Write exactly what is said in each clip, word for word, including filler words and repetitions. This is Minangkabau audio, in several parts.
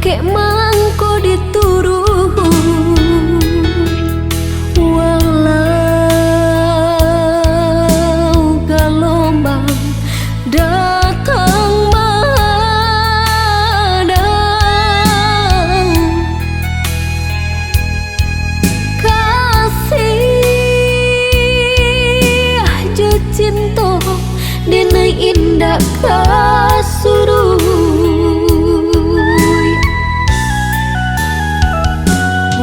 Dek mangko dituruik, walau galombang datang badang. Kasih jo cinto, denai indak ka suruik.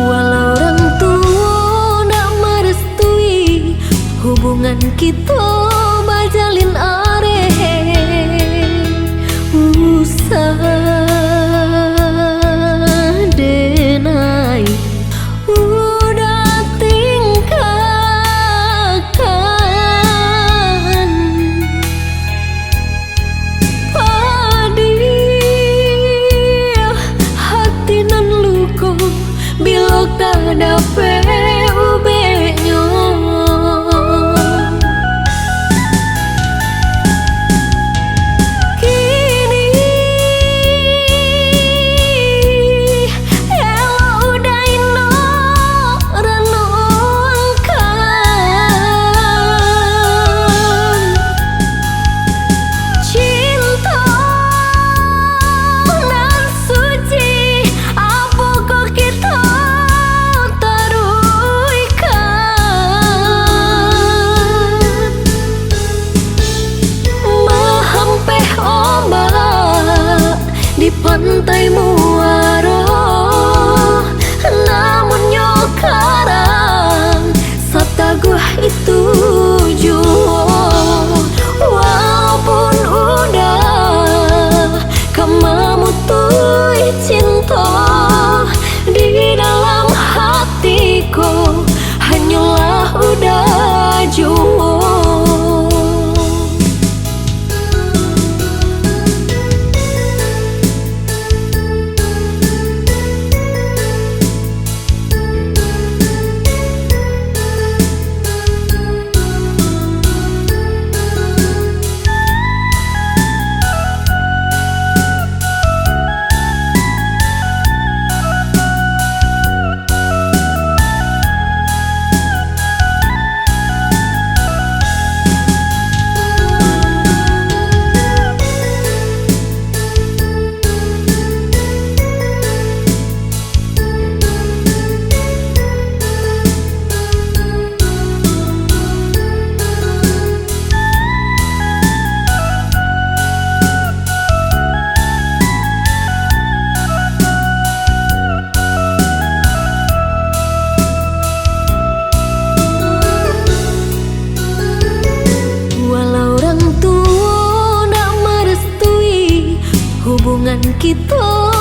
Walau urang tuo ndak marestui, hubungan kito bajalin areh. Usah denai uda tingkakan. Padiah hati nan luko, bilo ka dapek ubeknyo. Kini elok uda inok ranongkan. Cinto nan suci, apokoh kito taruihkan? Mahampeh ombak di pantai muaro, namunnyo karang sataguah itu juo. Walaupun udah ka mamutuih cinto, di dalam hati ko hanyolah udah juo. Walau urang tuo ndak marestui hubungan kito,